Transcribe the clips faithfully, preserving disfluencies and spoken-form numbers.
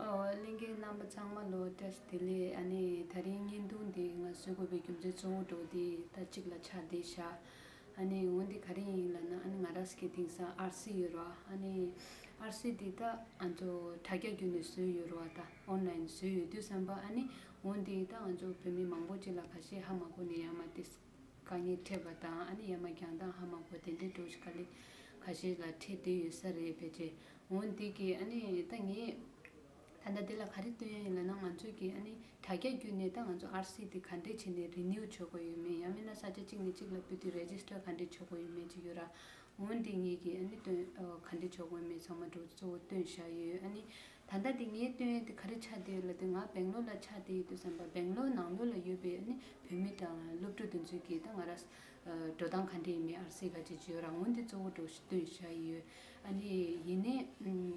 ཨོ། ལྷན་རྒྱས་རྣམ་པ་ཚང་མ་ལོ་བཀྲ་ཤིས་བདེ་ལེགས། ཨ་ནི་དེ་རིང་བརྙན་ཐུང་འདི་ང་བཟོ་དགོས་པའི་རྒྱུ་མཚན་གཙོ་བོ་འདྲ་བོ་འདི་ད་གཅིག་ལ་ཆགས་བསྡད་ཤག་ཨ་ནི་འོ་འདི་ག་རེ་ཡིན་ལབ་ན། ཨ་ནི་ང་རང་གི་དེང་སང་ཨར་སི་ཡོད་རེད་བ། ཨ་ནི་ཨར་སི་འདི་ད་ང་ཚོ་དྲ་རྒྱ་བརྒྱུད་ནས་བཟོས་ཡོད་རེད་བ། ད་ཨོན་ལན་བཟོས་ཡོད་དུས་ཙམ་པ། ཨ་ནི་འོ་འདི་ད་ང་ཚོ་བོད་མི་མང་པོ་ཅིག་ལ་ཁ་ཤས་ཧ་མ་གོ་ནས་ཡར་མར་དེ་དཀའ་ངལ་འཕྲད་པ་དང་། ཨ་ནི་ཡར་མར་རྒྱག་སྟངས་ཧ་མ་གོ། དེ་འདྲའི་འདྲ་བོ་ཞིག་དཀའ་ལས་ཁ་ཤས་ལ་འཕྲད་བསྡད་ཡོད་ས་རེད། ཕལ་ཆེར་འོ་འདི་གི། ཨ་ནི་ད་ངས་ད་ལྟ་འདི་ལ་ག་རེ་སྟོན་ཡ་ཡིན་ལབ་ན། ང་ཚོས་ཀྱི་ཨ་ནི་དྲ་རྒྱ་བརྒྱུད་ནས་ད་ང་ཚོ་ཨར་སི་འདི་ག་འདྲས་བྱས་ནས་རི་ནིའུ་བྱེད་དགོས་ཡོད་མེད། ཡང་མིན་ན་ས་ཆ་གཅིག་ནས་གཅིག་ལ་ཕུད་དུས་རེ་ཇི་སི་ཊར་ག་འདྲས་བྱེད་དགོས་ཡོད་མེད་ཅིག་ཡོད་ར། འོ་འདི་ངས་ཀྱི་ཨ་ནི་སྟོན། ཨ། ག་འདྲས་བྱེད་དགོས་མེད་ཚང་མ་འདྲ་བོ་གཙོ་བོ་སྟོན་བཞག་ཡོད། ཨ་ནི་ད་ལྟ་འདི་ངས་སྟོན་ཡ་འདི་ག་རེ་ཆགས་བསྡད་ཡོད་ལབ་དུས། ང་སྦེང་ལོར་ལ་ཆགས་བསྡད་ཡོད་དུས་ཙམ་པ། སྦེང་ལོར་ནང་ལོགས་ལ་ཡོད་པའི་ཨ་ནི་བོད་མི་དང་སློབ་ཕྲུག་དེ་ཚོས་ཀྱི་ད་ང་རང་འགྲོ་སྟངས་ག་འདྲས་ཡིན་མིན། ཨར་སི་ག་ཅིག་ཅིག་ཡོད་ར། འོ་འདི་གཙོ་བོ་འདྲ་བོ་ཞིག་སྟོན་བཞག་ཡོད། ཨ་ནི་ཡིན་ནའི་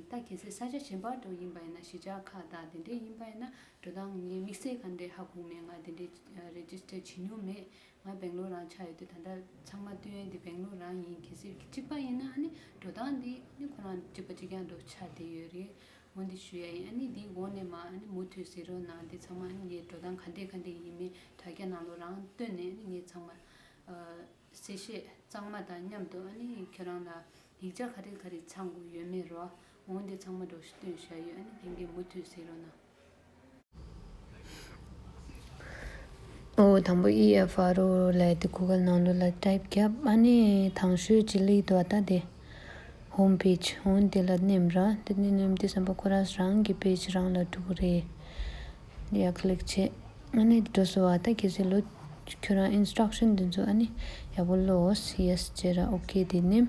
ད་གལ་སྲིད་ས་ཆ་གཞན་པ་འདྲ་བོ་ཡིན་པ་ཡིན་ན། གཞིས་ཆགས་ཁག་དང་དེ་འདྲས་ཡིན་པ་ཡིན་ན། འགྲོ་སྟངས་ངས་དམིགས་བསལ་ག་འདྲས་ཧ་གོ་མེད། ང་དེ་འདྲས་རེ་ཇི་སི་ཊར་བྱེད་མྱོང་མེད། ང་སྦེང་ལོར་རང་ཆགས་ཡོད་དུས། ད་ལྟ་ཚང་མ་སྟོན་ཡ་འདི་སྦེང་ལོར་རང་ཡིན། གལ་སྲིད་གཅིག་པ་ཡིན་ན། ཨ་ནི་འགྲོ་སྟངས་འདི་ཨ་ནི་ཁོ་རང་གཅིག་པ་གཅིག་རྐྱང་འདྲ་བོ་ཆགས་བསྡད་ཡོད་རེད། འོ་འདི་ཞུ་ཡ་ཡིན། ཨ་ནི་འདིའི་འོག་ནས་མར་ཨ་ནི་མུ་མཐུད་གཟིགས་རོགས་གནང་། འདི་ཚང་མ་ཨ་ནི་ངས་འགྲོ་སྟངས་ག་འདྲས་ག་འདྲས་ཡིན་མིན་དྲ་རྒྱ་ནང་ལོགས་རང་བཏོན་ནས། ཨ་ནི་ངས་ཚང་མ། ཨ། གསལ་བཤད་གཙང་མ་དང་མཉམ་དུ། ཨ་ནི་ཁྱོད་རང་ལ་ཡིག་ཆ་ག་རེ་ག་རེ་ཚང་དགོས་ཡོད་མེད་རོ། འོ་འདི་ཚང་མ་འདྲ་བོ་ཞིག་སྟོན་བཞག་ཡོད། ཨ་ནི་ལྷན་རྒྱས་མུ་མཐུད་གཟིགས་རོགས་གནང་། ཨོ། དང་པོ་ཨི་ཨེཕ་ཨར་ཨོ་ལབ་དེ་གུ་གལ་ནང་ལོགས་ལ་ཊའིབ་བརྒྱབ། ཨ་ནི་དང་ཤོས་ཅིག་སླེབས་འདུག་བ། ད་དེ་ཧོམ་པེ་ཇི། འོ་འདི་ལ་མནན་ར། དེ་ནས་མནན་དུས་ཙམ་པ་ཁོ་རང་རང་གི་པེ་ཇི་རང་ལ་འགྲོ་གི་རེད། ཡ། ཀི་ལིག་བྱས། ཨ་ནི་འགྲོ་སོང་བ། ད་གལ་སྲིད་ལོ། ཁྱོད་རང་ཨིན་སི་ཊྲག་ཤན་དེ་ཚོ་ཨ་ནི་ཡག་པོ་ཀློག། ཡེ་སི་བྱས་ར། ཨོ་ཁེ་དེ་མནན།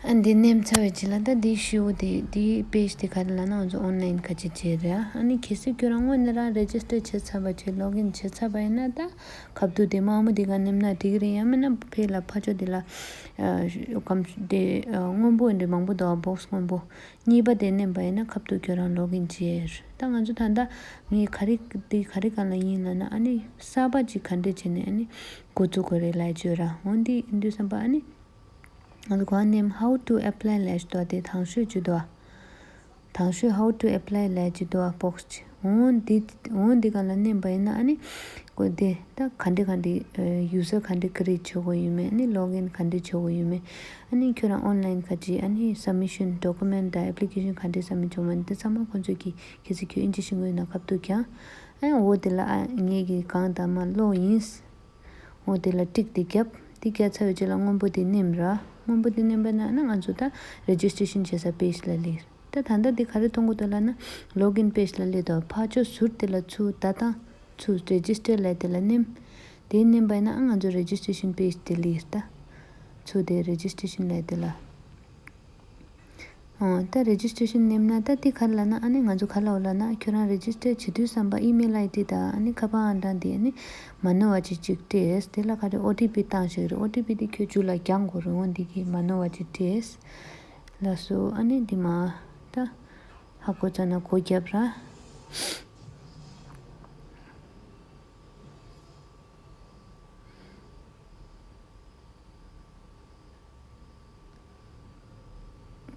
ཨ། འདི་མནན་ཚར་བའི་རྗེས་ལ་ད་འདིའི་ཤོག་བུ་དེ། འདིའི་པེ་ཇི་དེ་ག་རེ་ལབ་ན། ང་ཚོ་ཨོན་ལན་ག་ཅིག་བྱས་རེད། ཨ་ནི་གལ་སྲིད་ཁྱོད་རང་སྔོན་ནས་རང་རེ་ཇི་སི་ཊར་བྱས་ཚར་བ་བྱས། ལོག་ཨིན་བྱས་ཚར་བ་ཡིན་ན། ད་ཁ་བཏུད་དེ་དམར་མོ་དེ་ག་མནན་ན་འགྲིག་གི་རེད། ཡང་མིན་ན་ཕར་ལ་ཕར་ཕྱོགས་དེ་ལ། ཨ། གམ་དེ། ཨ། སྔོན་པོ་འདྲ་མང་པོ་འདུག་བ། བོག་སི་སྔོན་པོ། གཉིས་པ་དེ་མནན་པ་ཡིན་ན་ཁ་བཏུད་ཁྱོད་རང་ལོག་ཨིན་བྱས། ད་ང་ཚོ་ད་ལྟ་ངས་ག་རེ། འདི་ག་རེ་སྒང་ལ་ཡིན་ལབ་ན། ཨ་ནི་གསར་པ་ཅིག་ག་འདྲས་བྱས་ནས་ཨ་ནི་འགོ་བཙུགས་དགོས་རེད་ལབ་བརྗོད་ར། འོ་འདི་ཡིན་དུས་ཙམ་པ། ཨ་ནི་ང་ཚོ་གོ་བ་མནན། How to apply ལབ་ཞིག་འདུག་བ། དེ་དང་ཤོས་ཅིག་འདུག་བ། དང་ཤོས་How to apply ལབ་ཅིག་འདུག་བ། བོག་སི་ཅིག་འོ་འདི། འོ་འདི་སྒང་ལ་མནན་པ་ཡིན་ན། ཨ་ནི་ཀོ་དེ་ད་ག་འདྲ་ག་འདྲ། ཨ། ཡུ་ཟར་ག་འདྲ་ཀི་རི་ཨེ་ཊི་བྱེད་དགོས་ཡོད་མེད། ཨ་ནི་ལོག་ཨིན་ག་འདྲ་བྱེད་དགོས་ཡོད་མེད། ཨ་ནི་ཁྱོད་རང་ཨོན་ལན་ག་ཅིག་ཨ་ནི་སབ་མི་ཤན་ཌོ་ཀུ་མེན་ཊི་དང་ཨེབ་ལི་ཀེ་ཤན་ག་འདྲ་སབ་མི་ཊི་བྱེད་དགོས་མེད། འདི་ཚང་མ་ཁོང་ཚོས་ཀྱིས་གལ་སྲིད་ཁྱོད་ཨིན་ཇི་ཤེས་ཀྱི་ཡོད་ན་ཁ་བཏུད་རྒྱག་ཨ་ནི་འོ་དེ་ལ། ཨ། ངས་ཀྱིས་གང་ལྟར་མར་ཀློག་ཡིན། འོ་དེ་ལ་ཊིག་དེ་བརྒྱབ། དེ་བརྒྱབ་ཚར་བའི་རྗེས་ལ་སྔོན་པོ་དེ་མནན་ར། སྔོན་པོ་དེ་མནན་པ་ན། ཨ་ནི་ང་ཚོ་ད་རེ་ཇི་སི་ཊེ་ཤན་བྱེད་ས་པེ་ཇི་ལ་སླེབས། ད་ད་ལྟ་འདི་ག་རེ་མཐོང་གི་འདུག་ལབ་ན། ལོག་ཨིན་པེ་ཇི་ལ་སླེབས་འདུག་ཕར་ཕྱོགས་ཟུར་དེ་ལ་ཚུར་ད་ལྟ་ཚུར་རེ་ཇི་སི་ཊར་ལབ་དེ་ལ་མནན། དེ་མནན་པ་ཡིན་ན། ཨ། ང་ཚོ་རེ་ཇི་སི་ཊེ་ཤན་པེ་ཇི་དེ་སླེབས་ད། ཚུར་དེ་རེ་ཇི་སི་ཊེ་ཤན་ལབ་དེ་ལ། ཨོ། ད་རེ་ཇི་སི་ཊེ་ཤན་མནན་ན་ད་འདི་ག་རེ་ལབ་ན། ཨ་ནི་ང་ཚོ་ག་རེ་ལབ་ལབ་ན། ཁྱོད་རང་རེ་ཇི་སི་ཊར་བྱེད་དུས་ཙམ་པ་ཨི་མེལ་ཨའི་ཌི་དང་། ཨ་ནི་ཁ་པར་ཨང་གྲངས་དེ་ཨ་ནི་མ་ནོར་བ་ཅིག་ཅིག་སྤྲད། དེ་ལ་ག་རེ་ཨོ་ཊི་པི་བཏང་ཞིག་རེད། ཨོ་ཊི་པི་དེ་ཁྱོད་མཇུག་ལ་རྒྱག་དགོས་རེད། འོ་འདི་གིས་མ་ནོར་བ་ཅིག་སྤྲད། ལགས་སོ། ཨ་ནི་འདི་མ་ད་ཧ་གོ་ཙ་ན་སྒོ་བརྒྱབ་ར།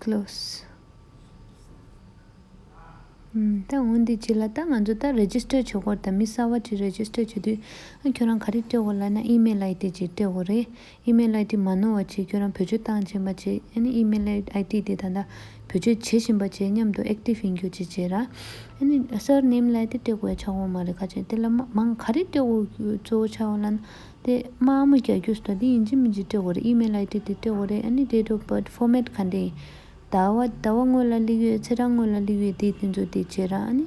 ཀློས། ཨམ། ད་འོ་འདི་རྗེས་ལ་ད་ང་ཚོ་ད་རེ་ཇི་སི་ཊར་བྱེད་དགོས་རེད། ད་མི་གསར་པ་ཅིག་རེ་ཇི་སི་ཊར་བྱེད་དུས། ཨ། ཁྱོད་རང་ག་རེ་སྤྲད་དགོས་ལབ་ན། ཨི་མེལ་ཨའི་ཌི་ཅིག་སྤྲད་དགོས་རེད། ཨི་མེལ་ཨའི་ཌི་མ་ནོར་བ་བྱས། ཁྱོད་རང་བེད་སྤྱོད་བཏང་བཞིན་པ་བྱས། ཨ་ནི་ཨི་མེལ་ཨའི་ཌི་དེ་ད་ལྟ་བེད་སྤྱོད་བྱེད་བཞིན་པ་བྱས་མཉམ་དུ་ཨེག་ཊིབ་ཡིན་རྒྱུ་ཅིག་བྱས་ར། ཨ་ནི་སར་ནེམ་ལབ་དེ་སྤྲད་དགོས་ཡ་ཆགས་ཀྱི་ཡོད་མ་རེད། ཁ་ཆེ་དེ་ལ་མ་མང་ག་རེ་སྤྲད་དགོས་གཙོ་བོ་ཆགས་ཡོད་ལབ་ན། དེ་དམར་མོ་རྒྱག་རྒྱུ་ཟེར་དེ་ཡིན་གཅིག་མིན་གཅིག་སྤྲད་དགོས་རེད། ཨི་མེལ་ཨའི་ཌི་དེ་སྤྲད་དགོས་རེད། ཨ་ནི་date of birth format ག་འདྲ་ཡིན། ཟླ་བ། ཟླ་བ་སྔོན་ལ་སླེབས་ཡོད། ཚེས་གྲངས་སྔོན་ལ་སླེབས་ཡོད། དེ་དེ་ཚོ་དེ་བྱས་ར། ཨ་ནི་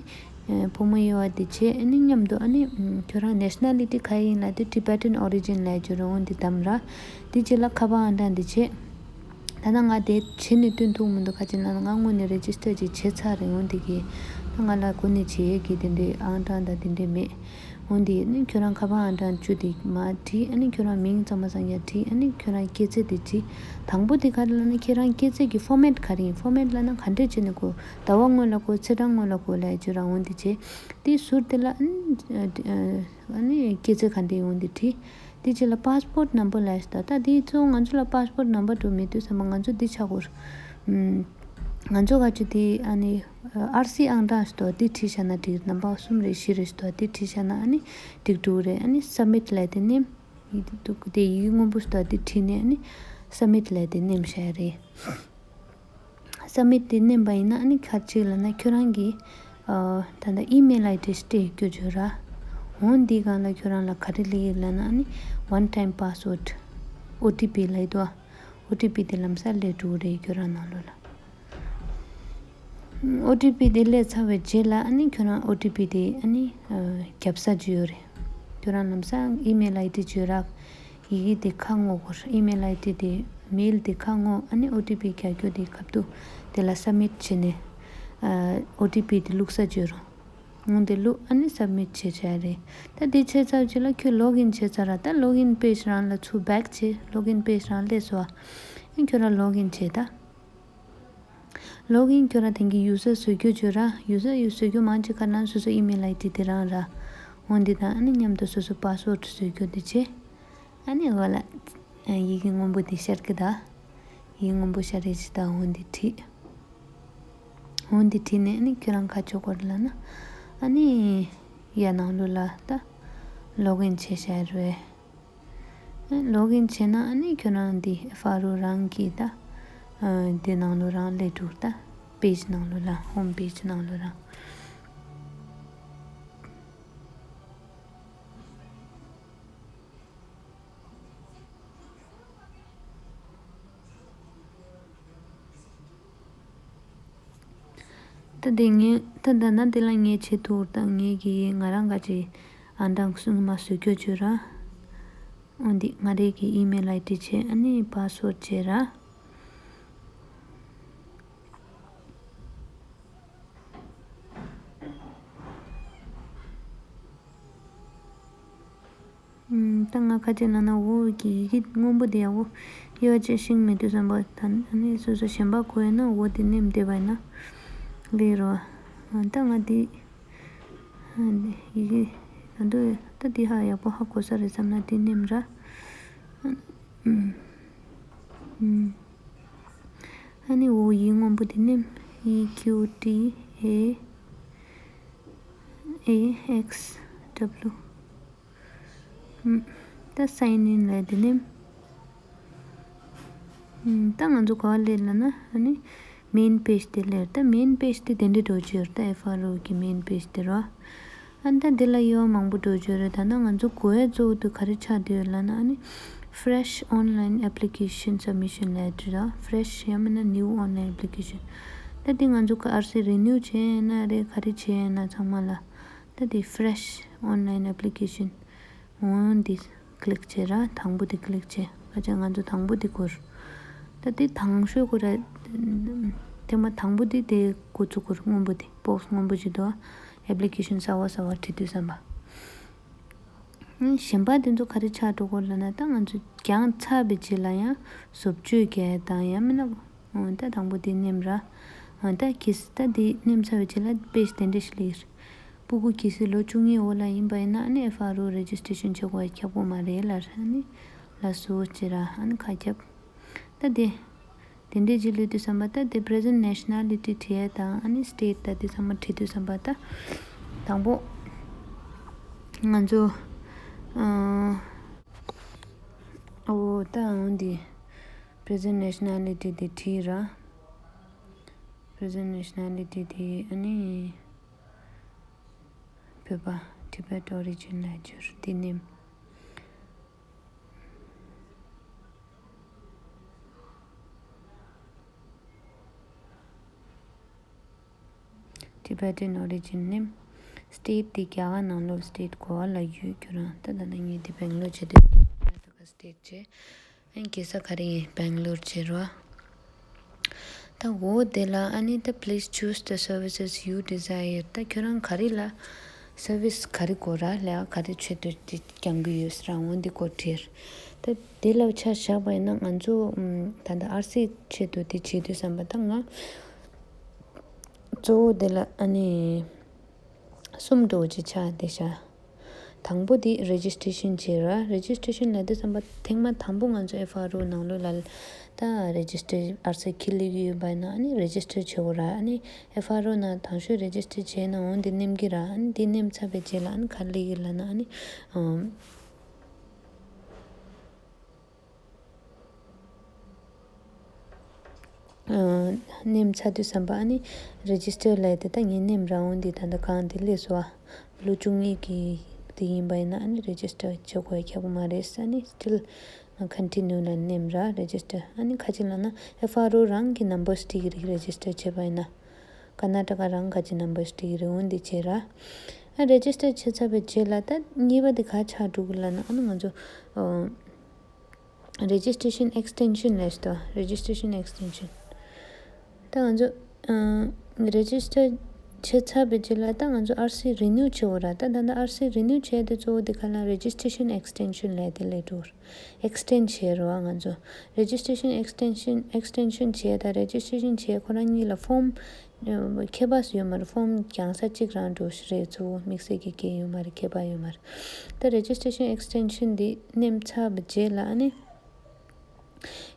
ཕོ་མོ་དབྱེ་བ་དེ་བྱས། ཨ་ནི་མཉམ་དུ། ཨ་ནི་ཁྱོད་རང་ནེ་ཤ་ན་ལི་ཊི་ག་ཡིན་ལབ་དེ། Tibetan origin ལབ་ཀྱི་རེད། འོ་འདི་བདམས་ར། དེ་རྗེས་ལ་ཁ་པར་ཨང་གྲངས་དེ་བྱས། ད་ལྟ་ང་དེ་བྱས་ནས་སྟོན་ཐུབ་མི་འདུག་ཁ་ཅིག་ན་ང་དངོས་གནས་རེ་ཇི་སི་ཊར་ཅིག་བྱས་ཚར་རེད། འོ་འདི་གི་ད་ང་ལ་གོ་ནས་བྱེད་ཡས་ཀྱི་དེ་འདྲའི་ཨང་གྲངས་དང་དེ་འདྲའི་མེད། འོ་འདི་ནི་ཁྱོད་རང་ཁ་པར་ཨང་གྲངས་བཅུ་དེ་མར་བྲིས། ཨ་ནི་ཁྱོད་རང་མིང་ཚང་མ་ཚང་ཡར་བྲིས། ཨ་ནི་ཁྱོད་རང་སྐྱེས་ཚེས་དེ་བྲིས། དང་པོ་དེ་ག་རེ་ལབ་ན། ཁྱེད་རང་སྐྱེས་ཚེས་ཀྱི་ཕོར་མེཊ་ག་རེ་ཡིན། ཕོར་མེཊ་ལབ་ན་ག་འདྲས་བྱས་ནས་དགོས། ཟླ་བ་སྔོན་ལ་དགོས། ཚེས་གྲངས་སྔོན་ལ་དགོས་ལབ་ཡ་བྱོས་ར། འོ་འདི་བྱས། དེ་ཟུར་དེ་ལ་ཨ་ནི་ཨ་ནི་སྐྱེས་ཚེས་ག་འདྲས་ཡིན་འོ་འདི་བྲིས། དེ་རྗེས་ལ་པཱ་སི་པོར་ཊི་ནམ་བར་ལབ་ཡ་ཞིག་འདུག་ད་དེ་གཙོ་བོ་ང་ཚོ་ལ་པཱ་སི་པོར་ཊི་ནམ་བར་འགྲོ་མེད་དུས་ཙམ་པ་ང་ཚོ་འདི་ཆགས་དགོས་རེད། ཨམ། ང་ཚོ་ག་ཅིག་དེ་ཨ་ནི་ ཨར་སི་ཨང་གྲངས་ཞིག་འདུག་དེ་བྲིས་བཞག་ན་འགྲིག་རེད། ནམ་བར་གསུམ་རེ་བཞི་རེ་ཞིག་འདུག་དེ་བྲིས་བཞག་ན་ཨ་ནི་འགྲིག་འགྲོ་གི་རེད། ཨ་ནི་སབ་མིཊ་ལབ་དེ་ནི་ཡིག་འདུག་དེ་ཡིག་སྔོན་པོ་ཞིག་འདུག་དེ་བྲིས་ནས་ཨ་ནི་སབ་མིཊ་ལབ་དེ་ནེམ་བཞག་རེད། སབ་མིཊ་དེ་ནེམ་པ་ཡིན་ན་ཨ་ནི་ག་རེ་བྱེད་ལབ་ན་ཁྱོད་རང་གི་ཨ་ད་ལྟ་ཨི་མེལ་ཨའི་ཌི་སྤྲད་རྒྱུ་བརྗོད་ར། འོན་ཏེ་སྒང་ལ་ཁྱོད་རང་ལ་ག་རེ་སླེབས་ཡོད་ལབ་ན་ཨ་ནི་ཝན་ཊའིམ་པཱ་སི་ཝརཌ་ཨོ་ཊི་པི་ལབ་ཡོད་དོ། ཨོ་ཊི་པི་དེ་ལམ་སང་སླེབས་འགྲོ་གི་རེད་ཁྱོད་རང་ནང་ལོགས་ལ། ཨོ་ཊི་པི་དེ་སླེབས་ཚར་བའི་རྗེས་ལ་ཨ་ནི་ཁྱོད་རང་ཨོ་ཊི་པི་དེ་ཨ་ནི་ཨ་རྒྱབ་ས་ཅིག་ཡོད་རེད། ཁྱོད་རང་ལམ་སང་ཨི་མེལ་ཨའི་ཌི་བརྗོད་ར། ཡི་གེ་དེ་ཁ་སྔོག་དགོས། ཨི་མེལ་ཨའི་ཌི་དེ་མེལ་དེ་ཁ་སྔོག་ཨ་ནི་ཨོ་ཊི་པི་རྒྱག་རྒྱུ་དེ་ཁ་ཐུག་དེ་ལ་སབ་མིཊ་བྱས་ནས་ཨོ་ཊི་པི་དེ་བླུགས་ས་བརྗོད་རོགས། འོན་ཏེ་བླུགས་ཨ་ནི་སབ་མིཊ་བྱས་བྱས་རེད། ད་དེ་བྱས་ཚར་རྗེས་ལ་ཁྱོད་ལོག་ཨིན་བྱས་ཚར་ར། ད་ལོག་ཨིན་པེ་ཇི་རང་ལ་ཚུར་བེག་བྱས། ལོག་ཨིན་པེ་ཇི་རང་སླེབས་སོང་ཨ། ཨ་ཁྱོད་རང་ལོག་ཨིན་བྱས་ད། ལོག་ཨིན་ཁྱོད་རང་དེང་གི་ཡུ་ཟར་བཟོ་རྒྱུ་བརྗོད་ར། ཡུ་ཟར་ཡུ་བཟོ་རྒྱུ་མང་ཆེ་ག་རེ་ན་སོ་སོ་ཨི་མེལ་ཨའི་ཌི་དེ་རང་ར། འོན་ཏེ་ད་ཨ་ནི་མཉམ་དུ་སོ་སོ་པཱ་སི་ཝརཌ་བཟོ་རྒྱུ་དེ་བྱས། ཨ་ནི་འོ་ལ་ཡི་གེ་སྔོན་པོ་དེ་ཤར་གི་ད། ཡིག་སྔོན་པོ་ཤར་རེ་ཅི་ད་འོན་ཏེ་བྲིས། འོན་ཏེ་བྲིས་ནས་ཨ་ནི་ཁྱོད་རང་ག་རེ་བྱེད་དགོས་རེད་ལབ་ན། ཨ་ནི་ཡར་ནང་ལོགས་ལ་ད་ལོག་ཨིན་བྱས་བཞག་རེད། ལོག་ཨིན་བྱས་ན་ཨ་ནི་ཁྱོད་རང་འདི་ཨེཕ་ཨར་ཨོ་རང་གི་ད་འདི་ནང་ལོགས་རང་སླེབས་འགྲོ་ད། པེ་ཇི་ནང་ལོགས་ལ་ཧོམ་པེ་ཇི་ནང་ལོགས་རང་། ད་དེ་ངས་ད་ད་ན་དེ་ལ་ངས་བྱེད་ཐུབ་ད། ངས་ཀྱི་ང་རང་ག་ཅི་ཨང་གྲངས་སུ་མ་བཟོ་རྒྱུ་བྱོས་ར། འོན་ཏེ་ང་རེ་གི་ཨི་མེལ་ཨའི་ཌི་བྱས་ཨ་ནི་པཱ་སི་ཝརཌ་བྱས་ར། ད་ང་ཁ་ཅིག་ལ་ན་འོ་གི་ཡི་གེ་སྔོན་པོ་དེ་ཡག་པོ་ཡོད་ཅེས་ཤེས་མི་འདུག་བསམ་པ་ད་ནི་སོ་སོ་གཞན་པ་གོ་ཡ་ན་འོ་དེ་ནེམ་བསྡད་པ་ཡིན་ན་ལེགས་རོ། ད་ང་དེ་ཡི་གེ་ད་འདུག་ད་དེ་ཧ་ཡག་པོ་ཧ་གོ་ས་རེད་བསམ་ན་དེ་ནེམ་ར། ཨ་ནི་འོ་ཡིག་སྔོན་པོ་དེ་ནི་ཨི་ཁྱུ་ཊི་ཨེ་ཨེ་ཨེག་སི་ཌབ་ལུ། ད་སའིན་ཨིན་ལབ་དེ་ནི། ད་ང་ཚོ་ག་པར་སླེབས་ལབ་ན་ཨ་ནི་མེན་པེ་ཇི་དེ་སླེབས། ད་མེན་པེ་ཇི་དེ་དེ་འདྲ་འགྲོ་རྒྱུ་རེད། ད་ཨེཕ་ཨར་ཨོ་གི་མེན་པེ་ཇི་དེ་རེད། ཨ་ནི་ད་འདི་ལ་དབྱེ་བ་མང་པོ་འགྲོ་རྒྱུ་རེད། ད་ནང་ང་ཚོ་དགོས་ཡ་གཙོ་བོ་དེ་ག་རེ་ཆགས་བསྡད་ཡོད་ལབ་ན་ཨ་ནི་Fresh Online Application Submission ལབ་ཡ་དེ་རེད། Fresh ཡང་མིན་ན་New Online Application། ད་འདི་ང་ཚོ་ག་ཨར་སི་རི་ནིའུ་བྱས་ཡིན་ན་རེད། ག་རེ་བྱས་ཡིན་ན་ཚང་མ་ལ་ད་འདི་Fresh Online Application འོ་འདི་ཀི་ལིག་བྱས་ར། དང་པོ་དེ་ཀི་ལིག་བྱས། ཁ་ཅིག་ང་ཚོ་དང་པོ་དེ་དགོས། ད་དེ་དང་ཤོས་དགོས་ར། ཐེངས་མ་དང་པོ་དེ་དེ་འགོ་བཙུགས་དགོས། སྔོན་པོ་དེ་བོག་སི་སྔོན་པོ་ཅིག་འདུག་ཨེབ་ལི་ཀེ་ཤན་གསར་བ་གསར་བ་བྲིས་དུས་ཙམ་པ། གཞན་པ་དེ་ཚོ་ག་རེ་ཆགས་འགྲོ་དགོས་ལབ་ན་ད་ང་ཚོ་བརྒྱངས་ཚར་བའི་རྗེས་ལ་ཡང་བཟོ་བཅོས་རྒྱག་དང་ཡང་མིན་ན། འོ་ད་དང་པོ་དེ་ནེམ་ར། འོ་ད་གིས་ད་དེ་ནེམ་ཚར་བའི་རྗེས་ལ་པེ་ཇི་དེ་འདྲ་ཞིག་སླེབས་ཡོད་རེད། སྤུ་གུ་གལ་སྲིད་ལོ་བཅུ་གཉིས་འོག་ལ་ཡིན་པ་ཡིན་ན་ཨ་ནི་ཨེཕ་ཨར་ཨོ་རེ་ཇི་སི་ཊེ་ཤན་བྱེད་དགོས་ཡ་ཁྱབ་དགོས་མ་རེད་ལབ། ཨ་ནི་ལ་སོ་ཅེ་ར་ཨ་ནི་ཁ་ཁྱབ། ད་དེ་དེ་འདྲའི་རྗེས་ལུས་དུས་ཙམ་པ་ད་དེ་པི་རེ་ཛེན་ཊི་ནེ་ཤ་ན་ལི་ཊི་བྲིས་ཡ་དང་ཨ་ནི་སི་ཊེ་ཊི་ད་དེ་ཚང་མ་བྲིས་དུས་ཙམ་པ་ད་དང་པོ་ང་ཚོ་ཨ་འོ་ད་འོ་འདི་པི་རེ་ཛེན་ཊི་ནེ་ཤ་ན་ལི་ཊི་དེ་བྲིས་ར། པི་རེ་ཛེན་ཊི་ནེ་ཤ་ན་ལི་ཊི་དེ་ཨ་ནི། བོད་པ། Tibet Origin ལབ་རྒྱུ་རེད་དེ་ནི། Tibetan Origin ནི། སི་ཊེ་ཊི་དེ་རྒྱ་གར་ནང་ལོགས་སི་ཊེ་ཊི་གོ་བ་ལ་ཡོད་རྒྱུ་རང་ད་ད་ནི་ངས་དེ་བེང་ལོར་བྱེད་དུས་ཀར་ནཱ་ཊ་ཀ་སི་ཊེ་ཊི་བྱས། ཨ་ནི་རྒྱལ་ས་ག་རེ་ཡིན། བེང་ལོར་བྱེད་རོགས། ད་འོ་དེ་ལ་ཨ་ནི་ད་please choose the services you desire ད་ཁྱོད་རང་ག་རེ་ལ་སར་བི་སི་ག་རེ་དགོས་ར་ལས་ཀ་ག་རེ་ཆེད་དུ་དེ་རྒྱག་གི་ཡོད་ཟེར་འོ་འདི་སྐོར་དྲིས། ད་དེ་ལ་ཆ་བཞག་པ་ཡིན་ན་ང་ཚོ་ད་ལྟ་ཨར་སི་ཆེད་དུ་དེ་བྱེད་དུས་ཙམ་པ་ད་ང་གཙོ་བོ་དེ་ལ་ཨ་ནི་གསུམ་འགྲོ་ཅི་ཆ་དེ་བྱ། དང་པོ་དེ་registration་བྱེད་ར། registration་ལབ་དུས་ཙམ་པ་ཐེངས་མ་དང་པོ་ང་ཚོ་F R O་ནང་ལོགས་ལ་ད་register་ཨར་སི་ཁྱེར་སླེབས་ཀྱི་ཡོད་པ་ཡིན་ན་ཨ་ནི་register་བྱེད་དགོས་ར། ཨ་ནི་F R O་ནང་དང་ཤོས་register་བྱས་ན་འོ་འདི་ནེམ་གི་ར། ཨ་ནི་འདི་ནེམ་ཚར་བའི་རྗེས་ལ་ཨ་ནི་ག་རེ་སླེབས་ཀྱི་ལབ་ན་ཨ་ནི་ཨམ། ནེམ་ཚར་དུས་ཙམ་པ་ཨ་ནི་register་ལབ་དེ་ད་ངས་ནེམ་རང་འོང་འདི་ད་ལྟ་གང་དེ་སླེབས་སོང་ཨ། ལོ་བཅུ་གཉིས་ཀྱི་དེ་ཡིན་པ་ཡིན་ན་ཨ་ནི་register་བྱེད་དགོས་ཡ་ཁྱད་པར་མ་རེད། ཨ་ནི་still continue་ལ་ནེམ་ར་register། ཨ་ནི་ཁ་ཅིག་ལབ་ན་F R O་རང་གི་numbers་སྤྲད་ཀྱི་རེད། register་བྱས་པ་ཡིན་ན་ཀར་ན་ཊ་ཀ་རང་ག་ཅིག་numbers་སྤྲད་ཀྱི་རེད། འོ་འདི་བྱས་ར། ཨ་register་བྱས་ཚར་བའི་རྗེས་ལ་ད་གཉིས་པ་དེ་ག་ཆགས་འགྲོ་གི་ལབ་ན་ཨ་ནི་ང་ཚོ་ཨ། registration extension་ལབ་ཤག་ད། registration extension། ད་ང་ཚོ་ཨ་register་བྱས་ཚར་བའི་རྗེས་ལ་ད་ང་ཚོ་ཨར་སི་renew་བྱེད་དགོས་ར། ད་ད་ལྟ་ཨར་སི་renew་བྱས་དེ་གཙོ་བོ་དེ་ག་ལ་registration extension་ལབ་དེ་ལས་འགྲོ། extend་བྱས་ར་བ་ང་ཚོ་registration extension extension་བྱས་ད་registration་བྱས་ཁོ་རང་གཉིས་ལ་form་ཁྱད་པར་ཡོད་མ་རེད། form་རྒྱག་ས་གཅིག་རང་འགྲོ་ཞིག་རེད། གཙོ་བོ་དམིགས་བསལ་གྱི་གལ་ཡོད་མ་རེད། ཁྱད་པར་ཡོད་མ་རེད། ད་registration extension་འདི་ནེམ་ཚར་བའི་རྗེས་ལ་ཨ་ནི་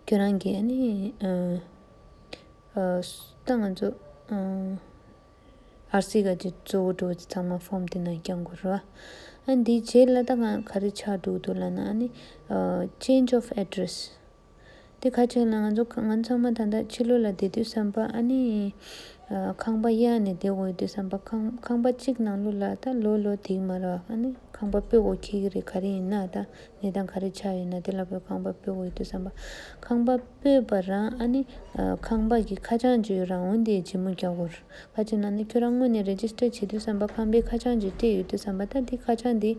ཁྱོད་རང་གིས་ཨ་ནི་ཨ་ཨ་ད་ང་ཚོ་ཨ་ཨར་སི་ག་ཅིག་གཙོ་བོ་འགྲོ་ཚང་མ་form་དེ་ནང་བསྐྱང་དགོས་རེད་བ། ཨ་འདིའི་རྗེས་ལ་ད་ང་ག་རེ་ཆགས་འགྲོ་གི་འདུག་ལབ་ན་ཨ་ནི་ཨ་change of address། དེ་ག་ཅིག་ལ་ང་ཚོ་ང་ཚང་མ་ད་ལྟ་ཕྱི་ལོགས་ལ་བསྡད་དུས་ཙམ་པ་ཨ་ནི་ཨ་ཁང་པ་གཡར་ནས་བསྡད་དགོས་ཡོད་དུས་ཙམ་པ་ཁང་ཁང་པ་གཅིག་ནང་ལོགས་ལ་ད་ལོ་ལོ་དེ་མ་ར་ཨ་ནི་ཁང་པ་སྤོ་དགོས་འཁེལ་གི་རེད། ག་རེ་ཡིན་ན་ད་གནས་སྟངས་ག་རེ་ཆགས་ཡོད་ན་དེ་ལ་བོད་ཁང་པ་སྤོ་དགོས་ཡོད་དུས་ཙམ་པ་ཁང་པ་སྤོས་པ་རང་ཨ་ནི་ཨ་ཁང་པ་གི་ཁ་བྱང་ཅིག་ཡོད་ར། འོ་འདི་ལྗིད་མོ་རྒྱག་དགོས་རེད། ག་ཅིག་ལབ་ན་ཁྱོད་རང་དངོས་གནས་register་བྱེད་དུས་ཙམ་པ་ཁང་པའི་ཁ་བྱང་ཅིག་སྤྲད་ཡོད་དུས་ཙམ་པ་ད་འདི་ཁ་བྱང་འདི།